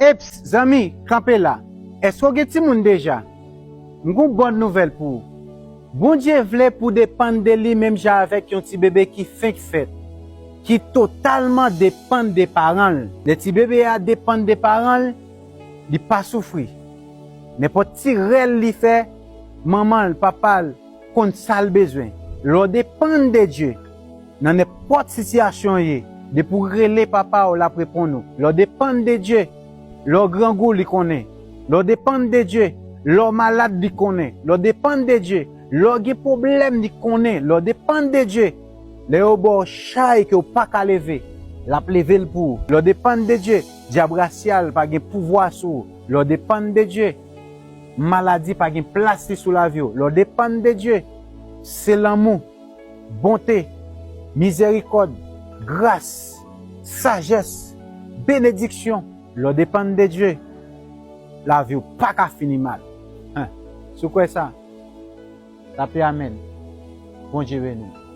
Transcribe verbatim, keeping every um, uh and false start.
Eps, zanmi, kanpe la. Èske w gen timoun deja? M gon bòn nouvèl pou ou. Bondye vle pou w depann de li menm jan avèk yon ti bebe ki fenk fèt, ki totalman depann de paran l. Lè ti bebe a depann de paran l, li pa soufri. Nenpòt ti rèl li fè, manman l, papa l konn sa l bezwen. Lè w depann de Dye, nan nenpòt sitiyasyon w ye, depi w rele papa w, l ap reponn ou. Lè w depann de Dye, lè w grangou, li konnen. Lè w depann de Dye, lè w malad, li konnen. Lè w depann de Dye, lè w gen pwoblèm, li konnen. Lè w depann de Dye, lè yo ba w chay ke w pa ka leve, l ap leve l pou ou. Lè w depann de Dye, dyab rasyal pa gen pouvwa sou ou. Lè w depann de Dye, maladi pa gen plas li sou lavi w. Lè w depann de Dye, se lanmou, bonte, mizèrikòd, gras, sajès, benediksyon. Lè w depann de Dye, lavi w pa ka fini mal. Hen. Si w kwè sa, tape amèn. Bondye beni w.